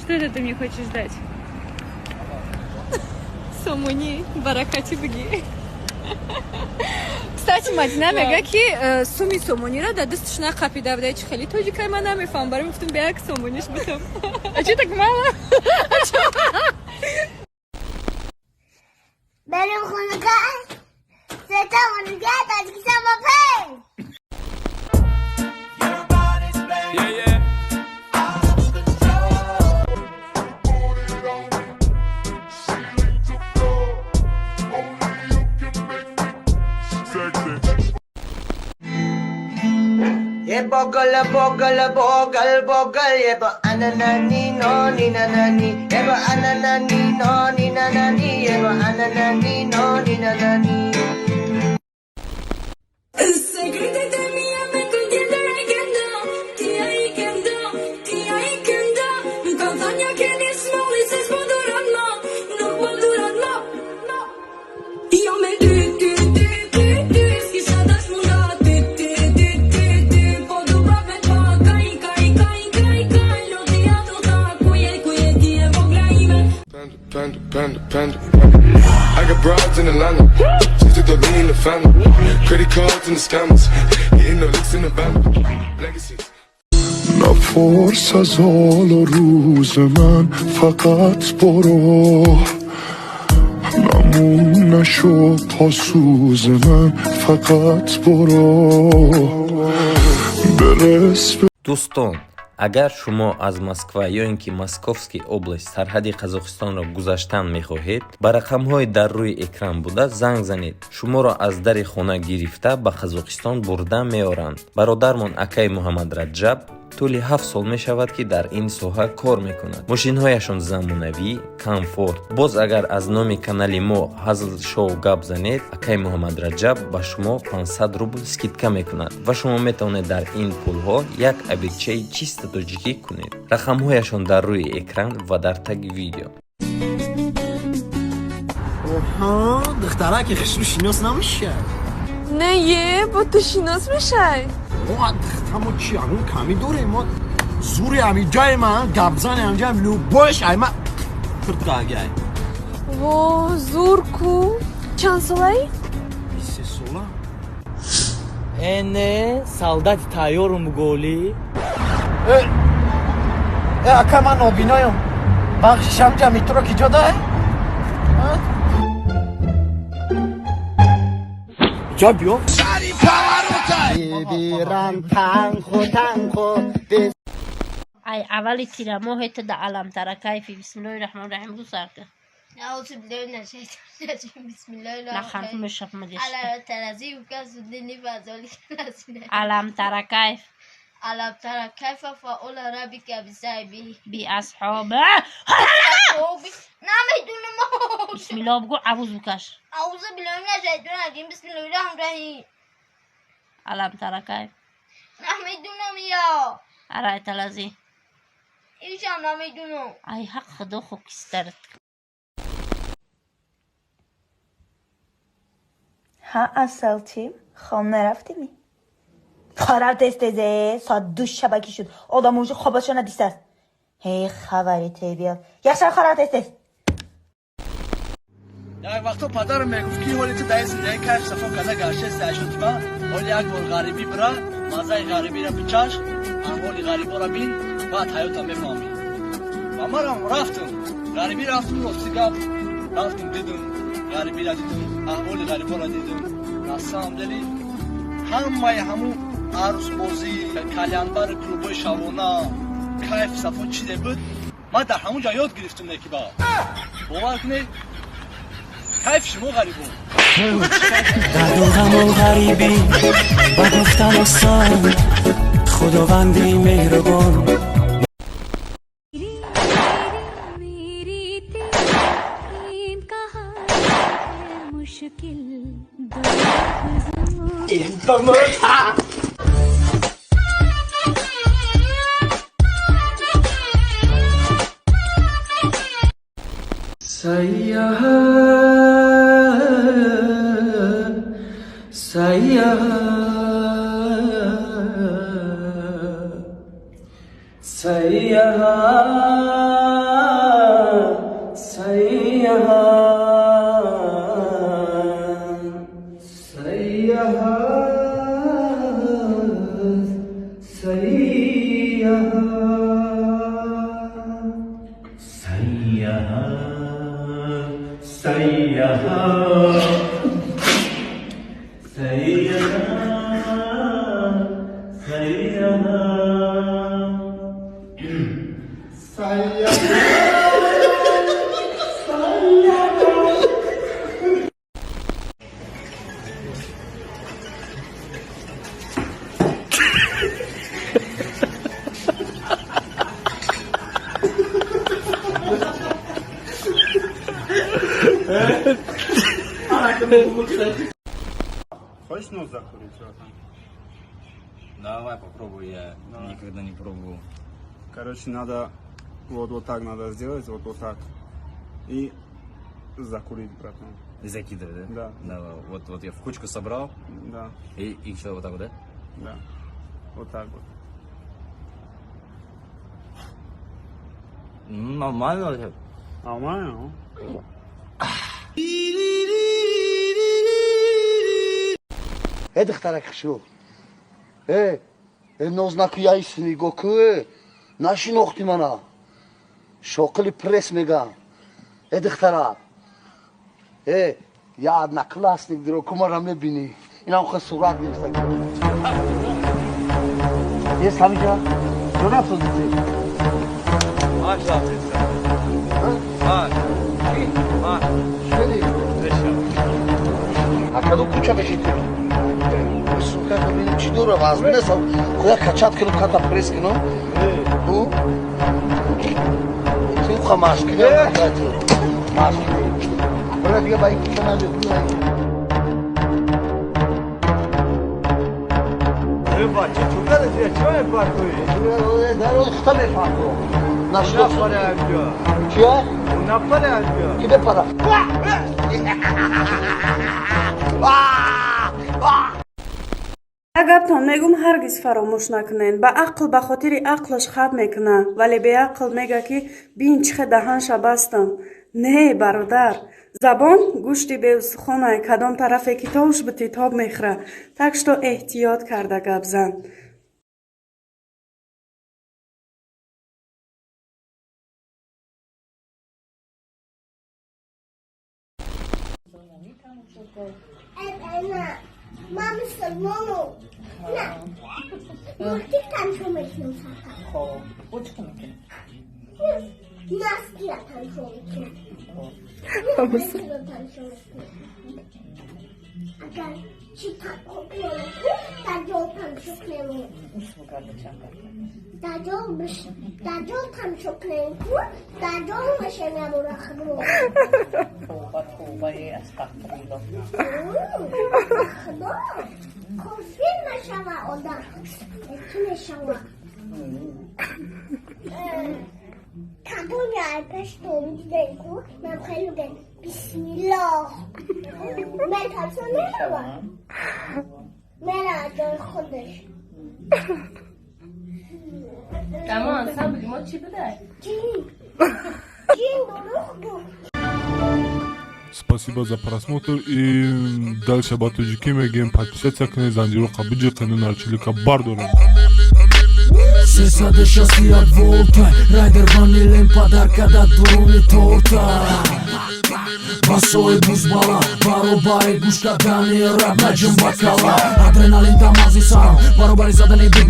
Что это ты мне хочешь дать? Сомони, баракати бигӣ. Кстати, Мадина мега ки суми сомониро дар дасташ нақапида буда. Чи хеле тоҷикай, ман намефаҳмам. Барои гуфтам, бе як сомониш бутам. А чё так мало? بریم خونه سه تا خونه تاجیکستان با پی. Yeah, yeah. 예 보글 보글 보글 보글 예보 아나나니 노니 나나니 예보 아나나니 노니 나나니 예보 아나나니 노니 나나니. Panda, panda, panda, panda. I got broads in Atlanta. Just took the lean in the family. Credit cards and the scammers. Hitting the licks in the band. Legacies. نپرس از حال و روز من، فقط برو. نمون نشو پاسوز من، فقط برو، برس به Дӯстон, агар шумо аз Москва ё ин ки Московский область сарҳади Қазоқистонро гузаштан мехоҳед, ба рақамҳои дар рӯи экран буда занг занед. Шуморо аз дари хона гирифта, ба Қазоқистон бурда меоранд. Бародармон акаи Муҳаммадраҷаб тӯли 7 сол мешавад, ки дар ин соҳа кор мекунад. Мошинҳояшон замонавӣ, комфорт. Боз агар аз номи канали мо Ҳазл Шоу гап занед, акаи Муҳаммадраҷаб ба шумо 500 рубл скидка мекунад ва шумо метавонед дар ин пулҳо як обедчаи чисто тоҷикӣ кунед. Рақамҳояшон дар рӯи экран ва дар таги видео. Оҳа, духтараки хушрӯ шинос намешай? Не, е, бо ту шинос мешай. Мо духтамо чи ягон камӣ дорем? Мо зури ҳамиҷаи ман, гапзани ҳамиҷаем, любойш айма киртагай. Во, зур ку. Чанд солаи? 23 сола. Эне солдати тайёрум буголӣ. Э, э, ака, ман нобиноям, бахшиш, ҳамҷа метро ки ҷо да? Ҷо биё. Ай аввали тирамоҳе ту да аламтара кайфи. Бисмиллоҳи раҳмони раҳим гу, сарка. اعوذ بالله من الشیطان الرجیم، بسم الله الرحمن Наханф الرحیم. мешафмадиш. على ترازی وكاس فذلك Аламтара кайф. ألم ترى كيف فعل ربك بصاحبه биасҳоб نمیدونم. Бисмиллоҳ бугу, авуз букаш. اعوذ بالله من الشیطان الرجیم، بسم الله الرحمن الرحیم. Аламтара кайф. نمیدونم یا. Арайта лази. ایش هم نمیدونم. Ай ҳақ худо хокистарат. Ҳа, асал, чӣ, хом нарафтими? Хорав, тез тезе, соат 2 шабакӣ шуд, одам уже хобашо надистааст. Ҳей, хабари тебиёд, яхшар, хорав, тез тез. Як вақто падарам мегуфт, ки ҳоли ту дар ин зиндагӣ кайф сафо карда гаштаи шудима, ҳоли як бор ғарибӣ бира, маззаи ғарибиро бичаш, аҳволи ғариборо бин, баъд ҳаёта мефаҳмӣ. Ва манам рафтам ғарибӣ, рафтам, рости гап, рафтам, дидам ғарибиро, дидам аҳволи ғариборо, дидам на самом деле ҳамаи ҳамун арӯсбозӣ, калянбари клубои шабона, кайф сафо чизе буд, ман дар ҳамун ҷо ёд гирифтам. Не ки ба бовар кунед, кайф шумо ғарибо. Дарду ғаму ғарибӣ ба гуфтан осон, худованди меҳрубон. मेरी तेरी कहानी है मुश्किल दो हुजूर. Сайяҳа, сайяҳа, сайяҳа. Сайяҳа, Сайяҳа, Сайяҳа, Сайяҳа. Хочешь нос закурить, братан? Давай попробуй, я Давай. Никогда не пробовал. Короче, надо вот так надо сделать, вот так. И закурить, братан. И закидывай, да? Да. Давай, вот я в кучку собрал. Да. И что, вот так вот, да? Да. Вот так вот. Нормально вообще. Нормально? Э, духтарак хушрӯ, э, э, нознакуяиси нигоҳ ку, э, нашинохтӣ мана, шоқили пресс мегам. Э, духтарак, э, я одноклассник диро ку, мара мебинӣ, инам хел сурат гирифта ест ҳамиҷа ҷо рафтодите. Маш рафтеста. Маш. Маш. Шуди? А кадом куча мешитӣ? Сука, бибинем чӣ дора, вазн нест, хуя качать кунам, ката пресс кунам. Ку? Ту ха машки не, машки. Бара дига ба ин куча набиё. Бача, чӯ кардӣ? Чӣ мепартоӣ? Дар хута мепартом. Нашинос. Напаре анҷо. Чия? Напаре анҷо. Ки бепара? Як гаптон мегум, ҳаргиз фаромӯш накунед: ба ақл ба хотири ақлаш хаб мекуна, вале беақл мега, ки бин, чӣ хел даҳанша бастам. Не, бародар, забон гӯшти беустухонай, кадом тарафе ки товш бутӣ, тоб мехӯра. Так что эҳтиёт карда гап зан. На, мама мусулмону. На. Мультик тамошо мекунем фақат. Хоб, бо чӣ мекунӣ? Носкира тамошо мекунем. Носкира тамошо мекунем. Агар чӣ кунем, даҷол тамошо кунем. Даҷол даҷол тамошо кунем ку, даҷол мешавем худро. Тавба, тавба, астағфируллоҳ. Худо, кофир мешава одам. Чӣ мешава? Кадом яй пеш дидем ку, ман хеле мегӯям бисмиллоҳ. Метарса мерава. Мера ҷои худаш. Дамо ансамбли мо чӣ будай? Ҷин. Ҷин дурӯғ гуфт. Спасибо за просмотр и дальше ба тоҷикӣ мегӯем: подписаться кунед, занҷироқа биҷиқену нарчилика бардорем. 361 волта, райдер ванилем, подарка да дуруни торта. Басои бузбала баробари гӯш кардани рап, наҷим бакала, адреналин да мағзи сарам баробари задани бит.